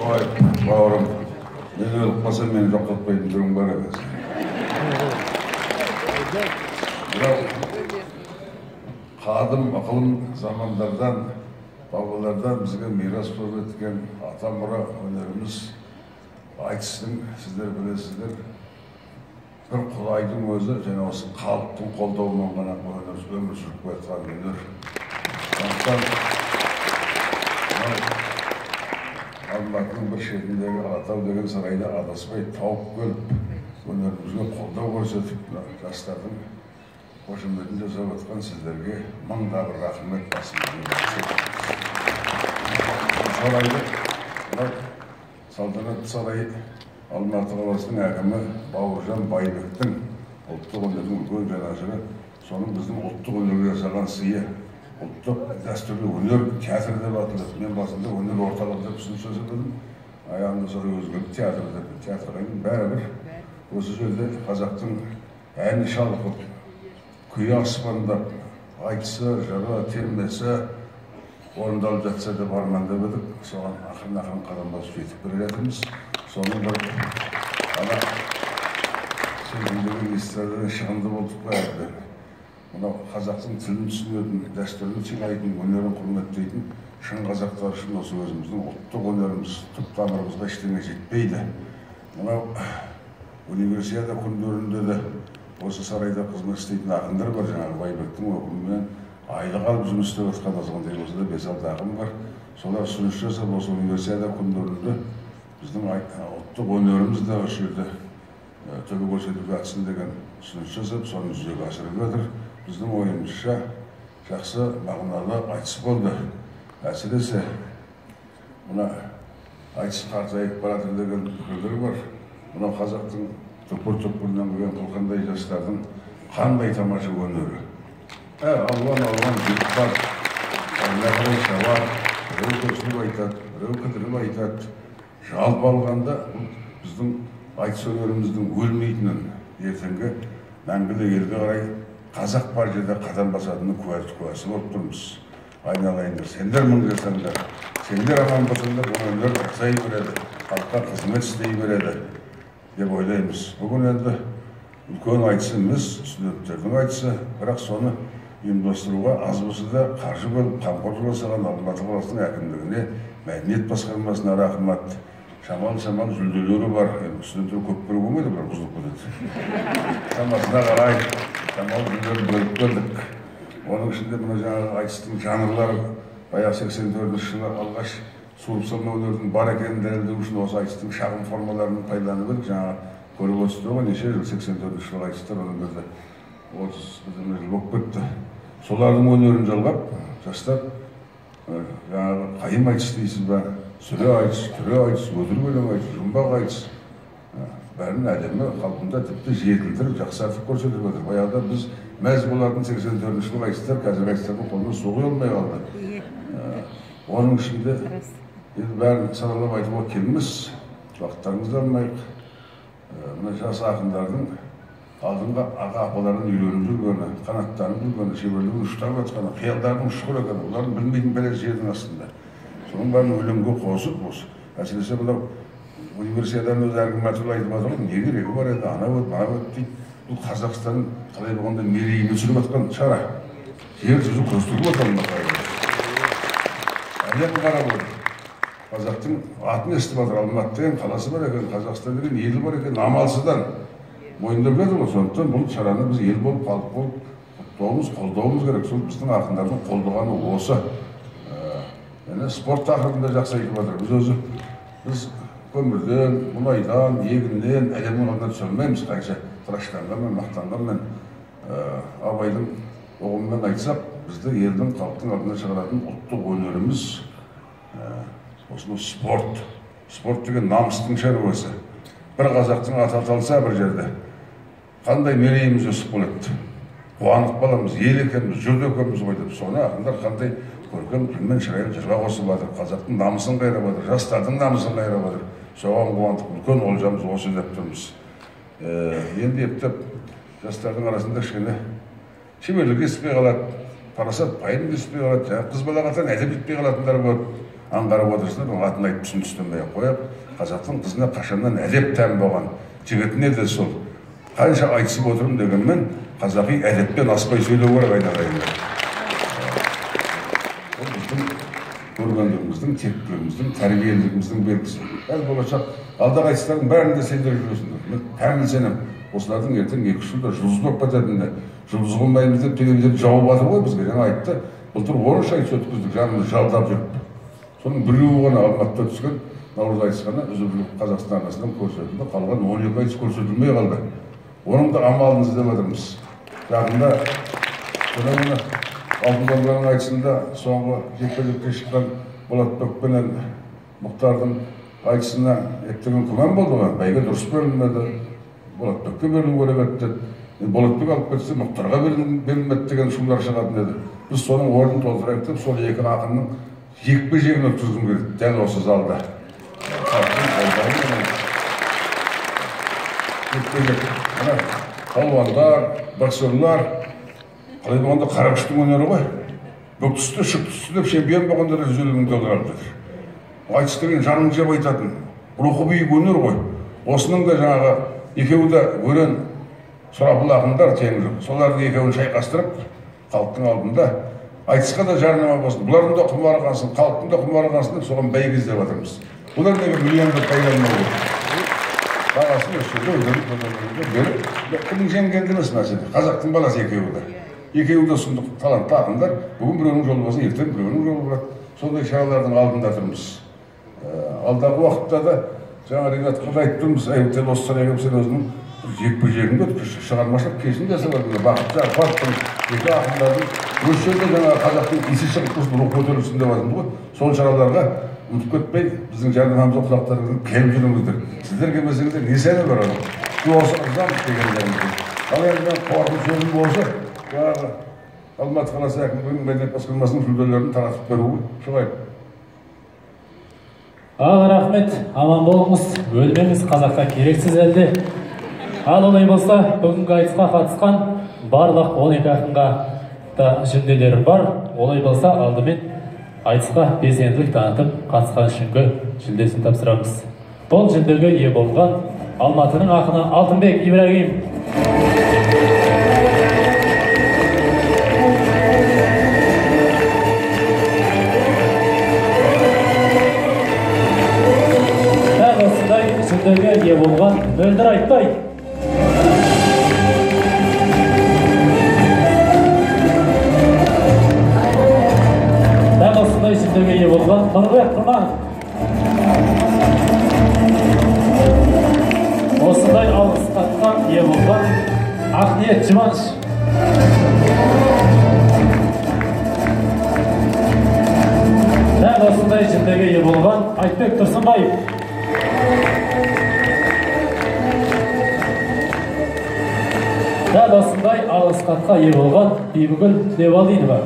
Ой, бауырым, мен өліп қалсам, мені жоқтатпайтын түрің бар емес. Бірақ қадым ықылым замандардан, бабалардан бізге мирас болып өткен ата мұра өнеріміз айтыстың, сіздер білесіздер, бір Құдайдың өзі және осы халықтың қолдауымен ғана өмір сүріп келе жатқан өнер. Сондықтан Алматының бір шетіндегі Алатау деген сарайда адаспай тауып келіп, өнерімізге қолдау көрсетіп, жастардың қошеметін жасап жатқан сіздерге мың да бір рахмет. Сарайды, салтанатты сарай Алматы қаласының әкімі Бауыржан Байбектің ұлттық өнердің үлкен жанашыры, соның біздің ұлттық өнерге жасаған сыйы, ұлттық дәстүрлі өнер театр деп аталады. Мен басында өнер орталығы деп ұсыныс жасап едім, аяғында солай өзгеріп театр деп. Театрға енді бәрібір осы жерде қазақтың әні шалқып, күйі аспандап, айтысы, жыры, термесі орындалып жатса деп армандап едік. Соған ақырын-ақырын қадам басып жетіп келе жатырмыз. Соның бір ана сөзіндегі эстрададан шығынды болдық қой әбден. Мынау қазақтың тілін түсінетін, дәстүрін сыйлайтын, өнерін құрметтейтін шын қазақтар үшін осы өзіміздің ұлттық өнеріміз, түп тамырымызға ештеңе жетпейді. Мынау универсиада күндерінде де осы сарайда қызмет істейтін ақындар бар, жаңағы Байбектің өкімімен айлық алып жұмыс істеп жатқан азғантай болса да 5-6 ақын бар. Солар ұсыныс жасап, осы универсиада күндерінде біздің ұлттық өнеріміз де осы жерде түрі көрсетіп жатсын деген ұсыныс жасап, соны жүзеге асырып жатыр. Біздің ойымызша жақсы мағыналы айтыс болды. Әсіресе мына айтыс қартайып баратыр деген пікірлер бар. Мынау қазақтың түкпір-түкпірінен келген қылқандай жастардың қандай тамаша өнері. Әр алуан-алуан жігіт бар, әніне қарай шабар, біреу көсіліп айтады, біреу кідіріп айтады. Жалпы алғанда бұл біздің айтыс өнеріміздің өлмейтінін, ертеңгі мәңгілік елге қарай қазақ бар жерде қадам басатынын куәсі болып тұрмыз. Айналайындар, сендер мың жасаңдар, сендер аман болсаңдар, бұл өнер жасай береді, халыққа қызмет істей береді деп ойлаймыз. Бүгін енді үлкен айтыс емес, студенттердің айтысы, бірақ соны ұйымдастыруға аз болса да қаржы бөліп, қамқорлық жасаған Алматы қаласының әкімдігіне, мәдениет басқармасына рахмат. Шамал-шамал жүлделері бар. Енді студенттер көп беруге болмайды, бірақ бұзылып кетеді. Шамасына қарай шамал жүлделер бөліп бердік. Оның ішінде мына жаңағы айтыстың жанрлары, баяғы 84 жылы алғаш суырып салма өнердің бар екенін дәлелдеу үшін осы айтыстың шағын формаларын пайдаланып едік. Жаңа көріп отырсыздар ғой, неше жыл 84 жылғы айтыстар, оның бізде 30 бірдеме жыл болып кетті. Солардың өнерін жалғап, жастар жаңағы қайым айтыс дейсіз ба, сүре айтыс, түрі айтыс, өтірік өлең айтыс, жұмбақ айтыс, бәрін әдемі қалпында тіпті жетілдіріп, жақсартып көрсетіп отыр. Баяғыда біз мәз болатын 84 жылғы айтыстар қазіргі айтыстардың қолынан су құя алмай қалды. Оның ішінде енді бәрін саралап айтуға келмес, уақыттарыңызды алмайық. Мына жас ақындардың алдыңғы аға апалардан үйреніп жүргені, қанаттанып жүргені, шеберлігін ұштап жатқаны, қиялдарының ұшқыр екені, олардың білмейтін бәлесі жердің астында. Соның бәрін өлеңге қосып, осы әсіресе мынау универсиаданың өзі әркім әртүрлі айтып жатыр ғой, не керегі бар еді, анау өт, мынау өт дейді. Бұл Қазақстанның қалай болғанда мерейін өсіріп жатқан шара. Жер жүзі көз тігіп отыр Алматы. Әлем қарап отыр. Қазақтың атын естіп жатыр, Алматы деген қаласы бар екен, Қазақстан деген елі бар екен, амалсыздан мойындап жатыр ғой. Сондықтан бұл шараны біз ел болып, халық болып құттықтауымыз, қолдауымыз керек. Сол біздің ақындардың қолдағаны осы. Және спорт тақырыбында жақсы айтып жатыр. Біз өзі біз көмірден, мұнайдан, егіннен әлемнің алдына түсе алмаймыз. Қанша тыраштанғанмен, мақтанғанмен, Абайдың ұғымымен айтсақ, бізді елдің, халықтың алдына шығаратын ұлттық өнеріміз осыны спорт. Спорт деген намыстың шаруасы. Бір қазақтың аты аталса бір жерде қандай мерейіміз өсіп қалады. Қуанып қаламыз, ел екенбіз, жұрт екенбіз ғой деп. Соны ақындар қандай көркем тілмен шырайлы жырға қосып жатыр, қазақтың намысын қайрап жатыр, жастардың намысын қайрап жатыр. Соған қуандық, үлкен олжамыз осы деп тұрмыз. Енді ептеп жастардың арасында кішкене шеберлік жетіспей қалады, парасат пайым жетіспей қалады, жаңағы қыз балаға тән әдеп жетпей қалатындар болады. Аңғарып отырсыңдар, оның атын айтып түсін түстемей ақ қояйық. Қазақтың қызына қашаннан әдеп тән болған, жігітіне де сол. Қанша айтысып отырмын дегенмен, қазақи әдеппен аспай сөйлеу керек айналайындар. Ол біздің көргендігіміздің, тектілігіміздің, тәрбиелілігіміздің белгісі. Әл болашақ алдағы айтыстардың бәрінде сендер жүресіңдер. Мен кәміл сенемін, осылардың ертең 2-3 жылда жұлдыз болып кететініне, жұлдыз қылмаймыз деп телевизорды жауып жатыр ғой бізге. Жаңа айтты, былтыр 13 айтыс өткіздік, жанымыз жалдап жүріп. Соның біреуі ғана Алматыда түскен Наурыз айтысы ғана үзіп Қазақстан арнасынан көрсетілді, қалған 12 айтыс көрсетілмей қалды. Оның да амалын іздеп жатырмыз. Жақында мына Алтын домбыраның айтысында соңғы жекпе-жекке шыққан Болатбек пенен Мұхтардың айтысына еттеген күмән болды ғой. Бәйге дұрыс берілмеді, Болатбекке берілу керек еді деді. Болатбек алып кетсе, Мұхтарға берілмеді деген шулар шығатын еді. Біз соның орнын толтырайық деп сол екі ақынның жекпе-жегін өткізгім келді дәл осы залда. Жекпе-жек. Мына палуандар, боксерлар, қалай болғанда қара күштің өнері ғой. Бүк түсті, шық түсті деп чемпион болғандар 150 мың доллар алып жатыр. Айтыс деген жаның жеп айтатын рухы биік өнер ғой. Осының да жаңағы екеуі де өрен сұрапыл ақындар, тең жоқ. Солардың екеуін шайқастырып, халықтың алдында айтысқа да жарнама болсын, бұлардың да құмары қансын, халықтың да құмары қансын деп соған бәйге іздеп жатырмыз. Бұлар неге миллиондап бәйге алмау керек? Бағасын осы жерде өздері беріп, кімнің жеңгенде емес мәселе. Қазақтың баласы екеуі де. Екеуі де сұмдық талантты ақындар. Бүгін біреуінің жолы болса, ертең біреуінің жолы болады. Сондай шаралардың алдында тұрмыз. Алдағы уақытта да жаңа Ринатқа да айтып тұрмыз, әй, сен осы сарайға келіп, сен өзіңнің жекпе-жегіңді өткізші, шығармашылық кешін жасап алдың. Бақыт Жағыпаровтың екі ақындардың осы жерде жаңағы қазақтың иісі шығып тұрсын, рух көтерілсін деп жатырмыз ғой. Сол шараларға ұмытып кетпей, біздің жарнамамызға құлақтарыңызды келіп жүріңіздер. Сіздер келмесеңіздер, не сәні бар оның? Осы ырзамыз дегендеріңізге. Ал енді мен қорқыныш сөзім болса, жаңағы Алматы қаласы әкімдігінің мәдениет басқармасының жүлделерін таратып беруі шығайын. Ал рахмет, аман болыңыз, өлмеңіз, қазаққа керексіз әлде. Ал олай болса, бүгінгі айтысқа қатысқан барлық 12 ақынға да жүлделер бар. Олай болса, алдымен айтысқа белсенділік танытып қатысқан үшінгі жүлдесін тапсырамыз. Бұл жүлдеге ие болған Алматының ақыны Алтынбек Ибрагим. Дәл осындай жүлдеге ие болған Мөлдір Айтбай. Дәл осындай жүлдеге ие болған Нұрбек Құрманов. Осындай алғыс хатқа ие болған Ақниет Жұманыш. Дәл осындай жүлдеге ие болған Айтбек Тұрсынбаев. Дәл осындай алғыс хатқа ие болған Бибігүл Тілеуалинова.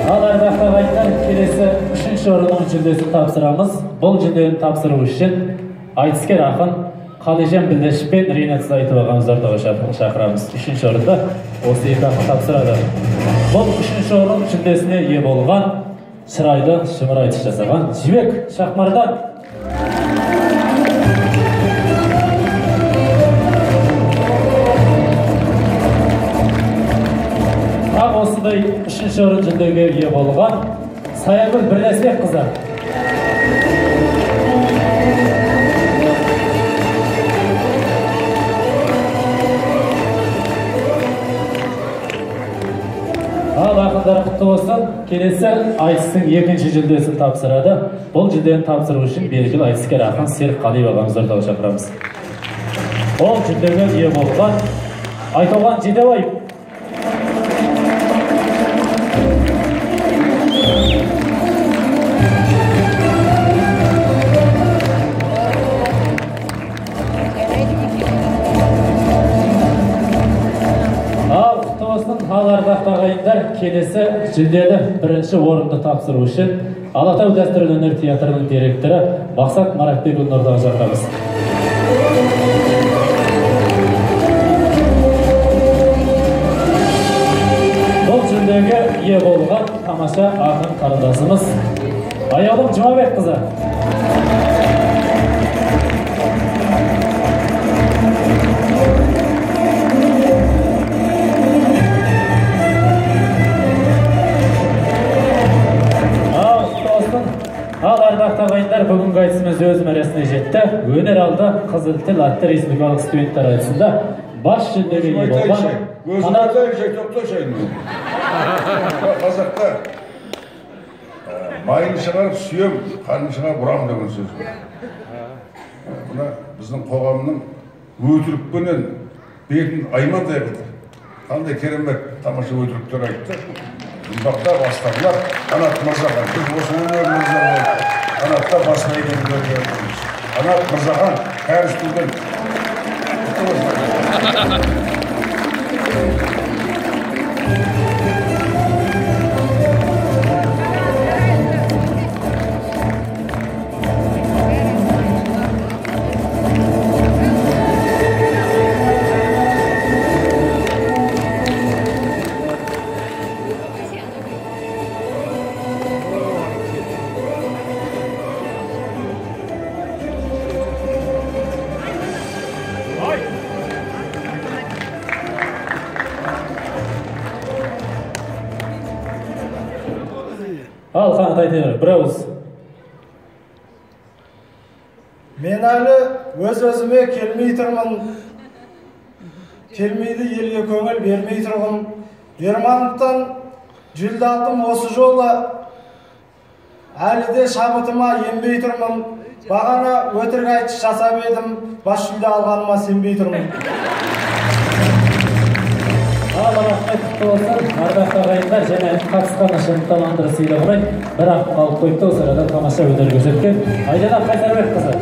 Ал ардақты ағайындар, келесі үшінші орынның жүлдесін тапсырамыз. Бұл жүлдені тапсыру үшін айтыскер ақын Қалижан Білдешев пен Ринат Зайтов ағамызды ортаға шақырамыз. Үшінші орында осы екі ақын тапсырады. Бұл үшінші орын жүлдесіне ие болған шырайлы шымыр айтыс жасаған Жібек Шахмардан. Тағы осындай үшінші орын жүлдеге ие болған Саягүл Бірлесбекқызы. Ал ақындар құтты болсын. Келесі айтыстың екінші жүлдесін тапсырады. Бұл жүлдені тапсыру үшін белгілі айтыскер ақын Серік Қалиев ағамызды ортаға шақырамыз. Ол жүлдеге ие болған Айтолған Жидебаев. Ал құтты болсын, ал ардақты ағайындар, келесі жүлделі бірінші орынды тапсыру үшін Алатау дәстүрлі өнер театрының директоры Мақсат Маратбекұлын ортаға шақырамыз. ие болған тамаша ақын қарындасымыз Аяулым Жұмабекқызы. Ал құтты болсын. Ал ардақты ағайындар, бүгінгі айтысымыз өз мәресіне жетті. Өнер алды Қызыл тіл атты республикалық студенттер айтысында бас жүлдеге ие болған Өзім айтайыншы, тоқташы енді. Қазақта майын шығарып сүйем, қанын шығарып ұрам деген сөз бар. Мына біздің қоғамның өтірікпенен бетін аймандай қылды. Қандай керемет тамаша өтіріктер айтты. Жұмбақтап, астарлап, Қанат Мырзахан. Біз осы өнер Мырзахан. Қанатта басына егендерді. Қанат Мырзахан кәріс тілден. Құтты болсын. Ал Қанат айта бер, бір ауыз. Мен әлі өз-өзіме келмей тұрмын. Келмейді елге көңіл бермей тұрғым. Ермановтан жүлде алдым осы жолы. Әлі де шабытыма енбей тұрмын. Бағана өтірік айтыс жасап едім, бас жүлде алғаныма сенбей тұрмын. Ал рахмет, құтты болсын. Ардақты ағайындар, және қатысқан ынталандыру сыйлығымен бір ақын алып қойыпты. Осы арада тамаша өнер көрсеткен Айдана Қайсарбекқызы.